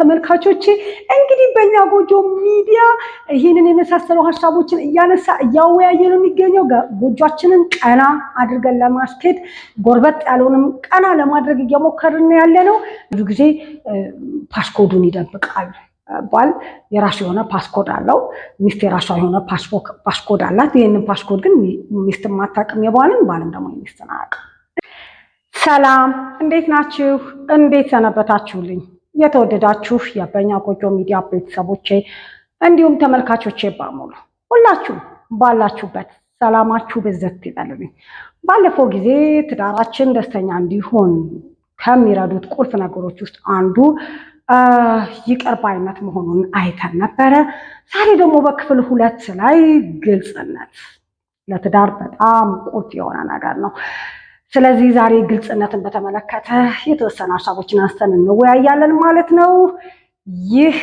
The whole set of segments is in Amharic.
ተመልካቾቼ። እንግዲህ በእኛ ጎጆ ሚዲያ ይህንን የመሳሰሉ ሀሳቦችን እያነሳ እያወያየ ነው የሚገኘው። ጎጆችንን ቀና አድርገን ለማስኬድ ጎርበጥ ያለውንም ቀና ለማድረግ እየሞከርን ያለ ነው። ብዙ ጊዜ passcode ኡን ይደብቃል። ባል የራሱ የሆነ passcode አለው። ሚስት የራሷ የሆነ passcode አላት። ይህንን passcode ግን ሚስት አታውቅም የባልን፣ ባልም ደግሞ የሚስትን አያውቅም። ሰላም፣ እንዴት ናችሁ? እንዴት ሰነበታችሁልኝ? የተወደዳችሁ የበኛ ጎጆ ሚዲያ ቤተሰቦቼ እንዲሁም ተመልካቾቼ በሙሉ ሁላችሁ ባላችሁበት ሰላማችሁ ብዝት ይበልልኝ። ባለፈው ጊዜ ትዳራችን ደስተኛ እንዲሆን ከሚረዱት ቁልፍ ነገሮች ውስጥ አንዱ ይቅር ባይነት መሆኑን አይተን ነበረ። ዛሬ ደግሞ በክፍል 2 ላይ ግልጽነት ለትዳር በጣም ቁልፍ የሆነ ነገር ነው። ስለዚህ ዛሬ ግልጽነትን በተመለከተ የተወሰኑ ሀሳቦችን አንስተን እንወያያለን ማለት ነው። ይህ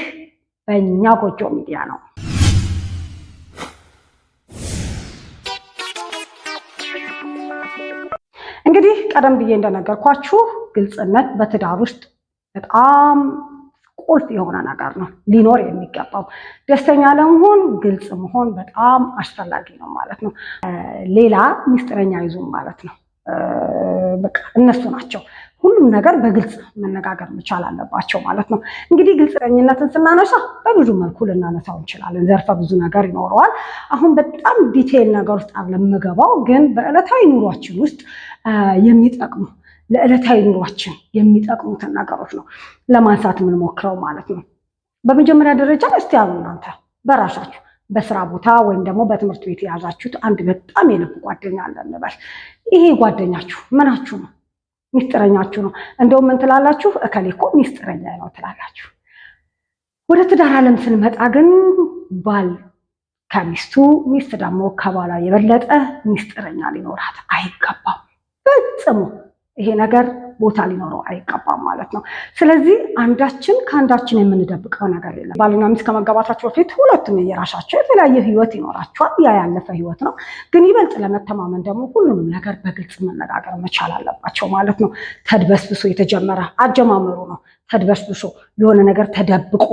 በእኛ ጎጆ ሚዲያ ነው። እንግዲህ ቀደም ብዬ እንደነገርኳችሁ ግልጽነት በትዳር ውስጥ በጣም ቁልፍ የሆነ ነገር ነው፣ ሊኖር የሚገባው። ደስተኛ ለመሆን ግልጽ መሆን በጣም አስፈላጊ ነው ማለት ነው። ሌላ ሚስጥረኛ ይዙም ማለት ነው። በቃ እነሱ ናቸው። ሁሉም ነገር በግልጽ መነጋገር መቻል አለባቸው ማለት ነው። እንግዲህ ግልፀኝነትን ስናነሳ በብዙ መልኩ ልናነሳው እንችላለን። ዘርፈ ብዙ ነገር ይኖረዋል። አሁን በጣም detail ነገር ውስጥ አይደለም የምገባው፣ ግን በዕለታዊ ኑሯችን ውስጥ የሚጠቅሙ ለዕለታዊ ኑሯችን የሚጠቅሙትን ነገሮች ነው ለማንሳት የምንሞክረው ማለት ነው። በመጀመሪያ ደረጃ እስቲ ያሉ እናንተ በራሳችሁ በስራ ቦታ ወይም ደግሞ በትምህርት ቤት የያዛችሁት አንድ በጣም የልብ ጓደኛ አለ እንበል። ይሄ ጓደኛችሁ ምናችሁ ነው? ሚስጥረኛችሁ ነው። እንደውም ምን ትላላችሁ? እከሌ እኮ ሚስጥረኛ ነው ትላላችሁ። ወደ ትዳር ዓለም ስንመጣ ግን ባል ከሚስቱ ሚስት ደግሞ ከባሏ የበለጠ ሚስጥረኛ ሊኖራት አይገባም ፈጽሞ። ይሄ ነገር ቦታ ሊኖረው አይገባም ማለት ነው። ስለዚህ አንዳችን ከአንዳችን የምንደብቀው ነገር የለም። ባልና ሚስት ከመጋባታቸው በፊት ሁለቱም የራሳቸው የተለያየ ህይወት ይኖራቸዋል። ያ ያለፈ ህይወት ነው። ግን ይበልጥ ለመተማመን ደግሞ ሁሉንም ነገር በግልጽ መነጋገር መቻል አለባቸው ማለት ነው። ተድበስብሶ የተጀመረ አጀማመሩ ነው። ተድበስብሶ የሆነ ነገር ተደብቆ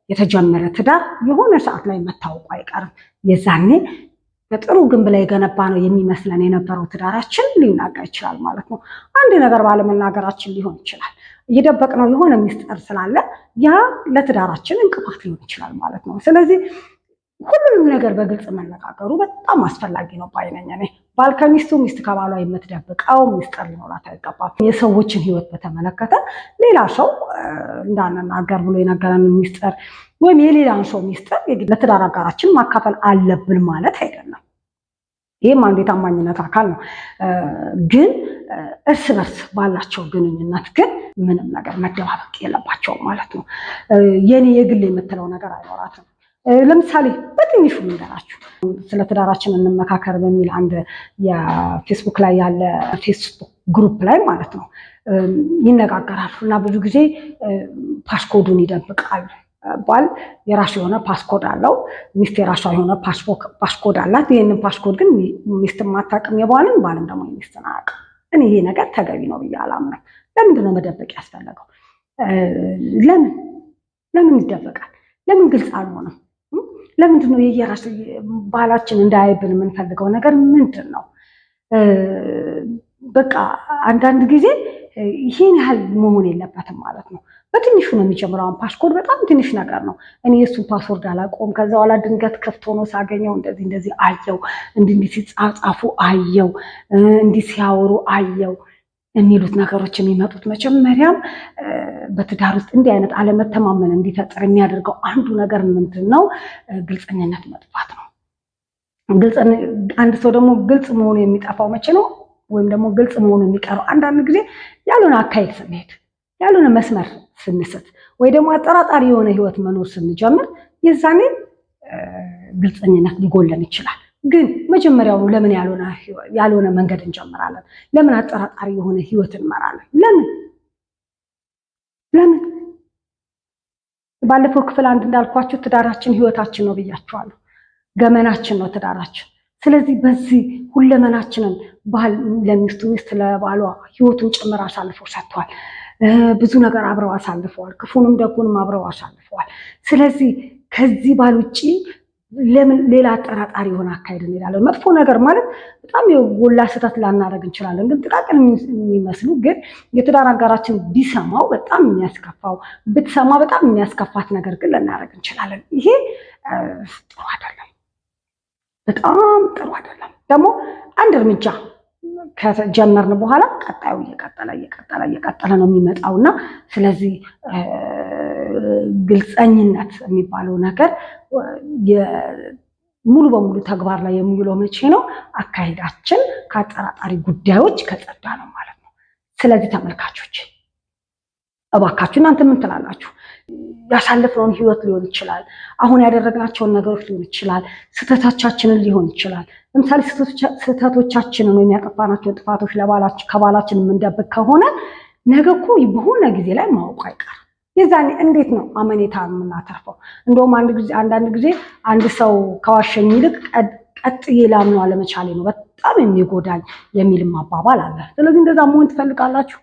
የተጀመረ ትዳር የሆነ ሰዓት ላይ መታወቁ አይቀርም። የዛኔ በጥሩ ግንብ ላይ የገነባ ነው የሚመስለን የነበረው ትዳራችን ሊናጋ ይችላል ማለት ነው። አንድ ነገር ባለመናገራችን ሊሆን ይችላል። እየደበቅነው የሆነ ሚስጥር ስላለ ያ ለትዳራችን እንቅፋት ሊሆን ይችላል ማለት ነው። ስለዚህ ሁሉንም ነገር በግልጽ መነጋገሩ በጣም አስፈላጊ ነው ባይ ነኝ እኔ። ባል ከሚስቱ ሚስት ከባሏ የምትደብቀው ሚስጥር ሊኖራት አይገባም። የሰዎችን ህይወት በተመለከተ ሌላ ሰው እንዳንናገር ብሎ የነገረን ሚስጥር ወይም የሌላን ሰው ሚስጥር ለትዳር አጋራችን ማካፈል አለብን ማለት አይደለም። ይህም አንዱ የታማኝነት አካል ነው። ግን እርስ በርስ ባላቸው ግንኙነት ግን ምንም ነገር መደባበቅ የለባቸውም ማለት ነው። የኔ የግል የምትለው ነገር አይኖራትም። ለምሳሌ በትንሹ ልንገራችሁ፣ ስለ ትዳራችን እንመካከር በሚል አንድ የፌስቡክ ላይ ያለ ፌስቡክ group ላይ ማለት ነው ይነጋገራሉ እና ብዙ ጊዜ passcode ኡን ይደብቃል። ባል የራሱ የሆነ passcode አለው፣ ሚስት የራሷ የሆነ passcode አላት። ይህንን passcode ግን ሚስት አታውቅም የባልን፣ ባልም ደግሞ የሚስትን አያውቅም። እኔ ይሄ ነገር ተገቢ ነው ብዬ አላምንም። ለምንድን ነው መደበቅ ያስፈለገው? ለምን ለምን ይደበቃል? ለምን ግልጽ አልሆነም? ለምንድን ነው የየራሱ ባህላችን እንዳያይብን የምንፈልገው ነገር ምንድን ነው? በቃ አንዳንድ ጊዜ ይሄን ያህል መሆን የለበትም ማለት ነው። በትንሹ ነው የሚጀምረው። አሁን passcode በጣም ትንሽ ነገር ነው። እኔ የእሱን password አላውቀውም። ከዛ በኋላ ድንገት ክፍት ሆኖ ሳገኘው እንደዚህ እንደዚህ አየው፣ እንዲህ እንዲህ ሲጻጻፉ አየው፣ እንዲህ ሲያወሩ አየው የሚሉት ነገሮች የሚመጡት መጀመሪያም በትዳር ውስጥ እንዲህ አይነት አለመተማመን እንዲፈጠር የሚያደርገው አንዱ ነገር ምንድን ነው? ግልፀኝነት መጥፋት ነው። አንድ ሰው ደግሞ ግልጽ መሆኑ የሚጠፋው መቼ ነው? ወይም ደግሞ ግልጽ መሆኑ የሚቀረው አንዳንድ ጊዜ ያልሆነ አካሄድ ስንሄድ፣ ያልሆነ መስመር ስንስት፣ ወይ ደግሞ አጠራጣሪ የሆነ ህይወት መኖር ስንጀምር የዛኔ ግልፀኝነት ሊጎለን ይችላል። ግን መጀመሪያውኑ ለምን ያልሆነ መንገድ እንጀምራለን? ለምን አጠራጣሪ የሆነ ህይወት እንመራለን? ለምን ለምን? ባለፈው ክፍል 1 እንዳልኳችሁ ትዳራችን ህይወታችን ነው ብያችኋለሁ። ገመናችን ነው ትዳራችን። ስለዚህ በዚህ ሁለመናችንን ባል ለሚስቱ ሚስት ለባሏ ህይወቱን ጭምር አሳልፎ ሰጥቷል። ብዙ ነገር አብረው አሳልፈዋል። ክፉንም ደጉንም አብረው አሳልፈዋል። ስለዚህ ከዚህ ባል ውጭ ለምን ሌላ አጠራጣሪ የሆነ አካሄድ እንሄዳለን? መጥፎ ነገር ማለት በጣም የጎላ ስህተት ላናደርግ እንችላለን፣ ግን ጥቃቅን የሚመስሉ ግን የትዳር አጋራችን ቢሰማው በጣም የሚያስከፋው፣ ብትሰማ በጣም የሚያስከፋት ነገር ግን ልናደርግ እንችላለን። ይሄ ጥሩ አይደለም፣ በጣም ጥሩ አይደለም። ደግሞ አንድ እርምጃ ከጀመርን በኋላ ቀጣዩ እየቀጠለ እየቀጠለ እየቀጠለ ነው የሚመጣው እና ስለዚህ ግልፀኝነት የሚባለው ነገር ሙሉ በሙሉ ተግባር ላይ የሚውለው መቼ ነው? አካሄዳችን ከአጠራጣሪ ጉዳዮች ከጸዳ ነው ማለት ነው። ስለዚህ ተመልካቾች እባካችሁ እናንተ ምን ትላላችሁ? ያሳለፍነውን ህይወት ሊሆን ይችላል፣ አሁን ያደረግናቸውን ነገሮች ሊሆን ይችላል፣ ስህተቶቻችንን ሊሆን ይችላል። ለምሳሌ ስህተቶቻችንን ወይም ያጠፋናቸውን ጥፋቶች ከባላችን የምንደብቅ ከሆነ ነገ እኮ በሆነ ጊዜ ላይ ማወቁ አይቀርም። የዛኔ እንዴት ነው አመኔታ የምናተርፈው? እንደውም አንዳንድ ጊዜ አንድ ሰው ከዋሸኝ ይልቅ ቀጥዬ ላምነው አለመቻሌ ነው በጣም የሚጎዳኝ የሚልም አባባል አለ። ስለዚህ እንደዛ መሆን ትፈልጋላችሁ?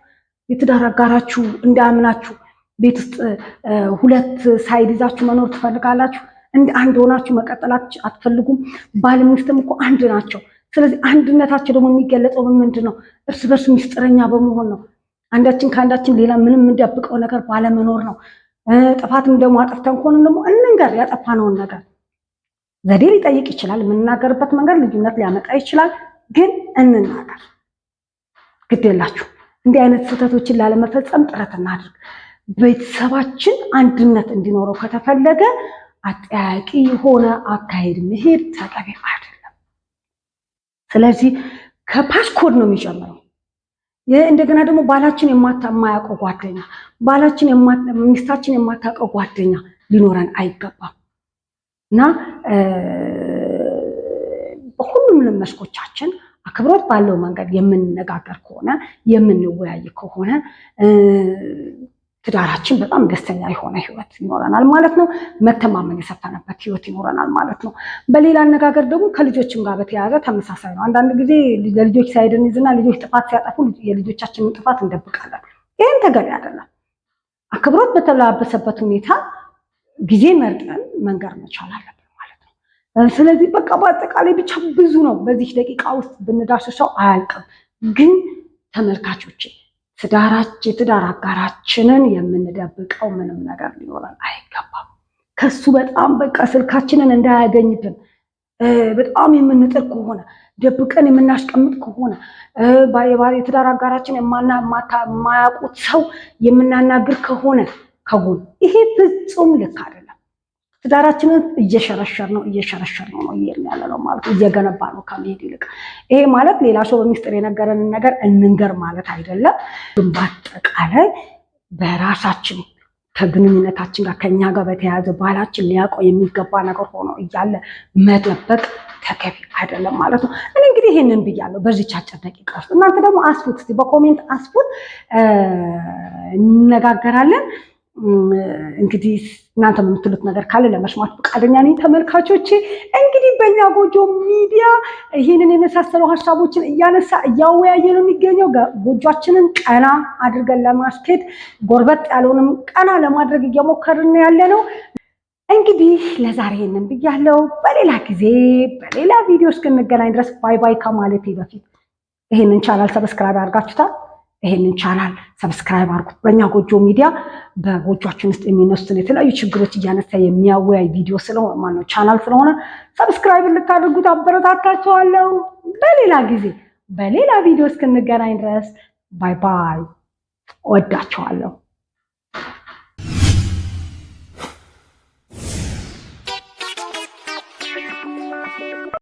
የትዳር አጋራችሁ እንዳያምናችሁ ቤት ውስጥ ሁለት side ይዛችሁ መኖር ትፈልጋላችሁ? እንደ አንድ ሆናችሁ መቀጠል አትፈልጉም? ባል ሚስትም እኮ አንድ ናቸው። ስለዚህ አንድነታቸው ደግሞ የሚገለጸው ምንድን ነው? እርስ በርስ ሚስጥረኛ በመሆን ነው። አንዳችን ከአንዳችን ሌላ ምንም የምንደብቀው ነገር ባለመኖር ነው። ጥፋትም ደግሞ አጥፍተን ከሆነም ደግሞ እንንገር ያጠፋነውን ነገር። ዘዴ ሊጠይቅ ይችላል። የምንናገርበት መንገድ ልዩነት ሊያመጣ ይችላል። ግን እንናገር፣ ግድ የላችሁ። እንዲህ አይነት ስህተቶችን ላለመፈጸም ጥረት እናድርግ። ቤተሰባችን አንድነት እንዲኖረው ከተፈለገ አጠያቂ የሆነ አካሄድ መሄድ ተገቢ አይደለም። ስለዚህ ከ passcode ነው የሚጀምረው። እንደገና ደግሞ ባላችን የማያውቀው ጓደኛ፣ ባላችን ሚስታችን የማታውቀው ጓደኛ ሊኖረን አይገባም እና በሁሉም መስኮቻችን አክብሮት ባለው መንገድ የምንነጋገር ከሆነ፣ የምንወያይ ከሆነ ትዳራችን በጣም ደስተኛ የሆነ ህይወት ይኖረናል ማለት ነው። መተማመን የሰፈነበት ህይወት ይኖረናል ማለት ነው። በሌላ አነጋገር ደግሞ ከልጆችም ጋር በተያያዘ ተመሳሳይ ነው። አንዳንድ ጊዜ ለልጆች side እንይዝና ልጆች ጥፋት ሲያጠፉ የልጆቻችንን ጥፋት እንደብቃለን። ይህን ተገቢ አይደለም። አክብሮት በተላበሰበት ሁኔታ ጊዜ መርጠን መንገር መቻል አለብን ማለት ነው። ስለዚህ በቃ በአጠቃላይ ብቻ ብዙ ነው። በዚህ ደቂቃ ውስጥ ብንዳስሰው አያልቅም። ግን ተመልካቾቼ የትዳር አጋራችንን የምንደብቀው ምንም ነገር ሊኖረን አይገባም። ከሱ በጣም በቃ ስልካችንን እንዳያገኝብን በጣም የምንጥር ከሆነ፣ ደብቀን የምናስቀምጥ ከሆነ፣ የትዳር አጋራችን የማያውቁት ሰው የምናናግር ከሆነ ከጎን፣ ይሄ ፍጹም ልክ አይደለም። ትዳራችንን እየሸረሸር ነው እየሸረሸር ነው ነው እየሄድን ያለ ነው ማለት እየገነባ ነው ከመሄድ ይልቅ። ይሄ ማለት ሌላ ሰው በሚስጥር የነገረንን ነገር እንንገር ማለት አይደለም። ግን በአጠቃላይ በራሳችን ከግንኙነታችን ጋር ከኛ ጋር በተያያዘ ባላችን ሊያውቀው የሚገባ ነገር ሆኖ እያለ መደበቅ ተገቢ አይደለም ማለት ነው። እኔ እንግዲህ ይሄንን ብያለሁ በዚች አጭር ደቂቃ ውስጥ። እናንተ ደግሞ አስፉት፣ እስኪ በ comment አስፉት፣ እንነጋገራለን። እንግዲህ እናንተ የምትሉት ነገር ካለ ለመስማት ፈቃደኛ ነኝ ተመልካቾቼ። እንግዲህ በእኛ ጎጆ ሚዲያ ይህንን የመሳሰሉ ሀሳቦችን እያነሳ እያወያየ ነው የሚገኘው። ጎጆአችንን ቀና አድርገን ለማስኬድ ጎርበጥ ያለውንም ቀና ለማድረግ እየሞከርን ያለ ነው። እንግዲህ ለዛሬ ይህንን ብያለሁ። በሌላ ጊዜ በሌላ ቪዲዮ እስክንገናኝ ድረስ bye bye ከማለቴ በፊት ይህንን channel subscribe አድርጋችሁታል? ይሄንን channel subscribe አድርጉት። በእኛ ጎጆ ሚዲያ በጎጆችን ውስጥ የሚነሱትን የተለያዩ ችግሮች እያነሳ የሚያወያይ ቪዲዮ ስለሆነ ማነው ቻናል ስለሆነ subscribe ልታደርጉት አበረታታችኋለሁ። በሌላ ጊዜ በሌላ ቪዲዮ እስክንገናኝ ድረስ bye bye። እወዳችኋለሁ።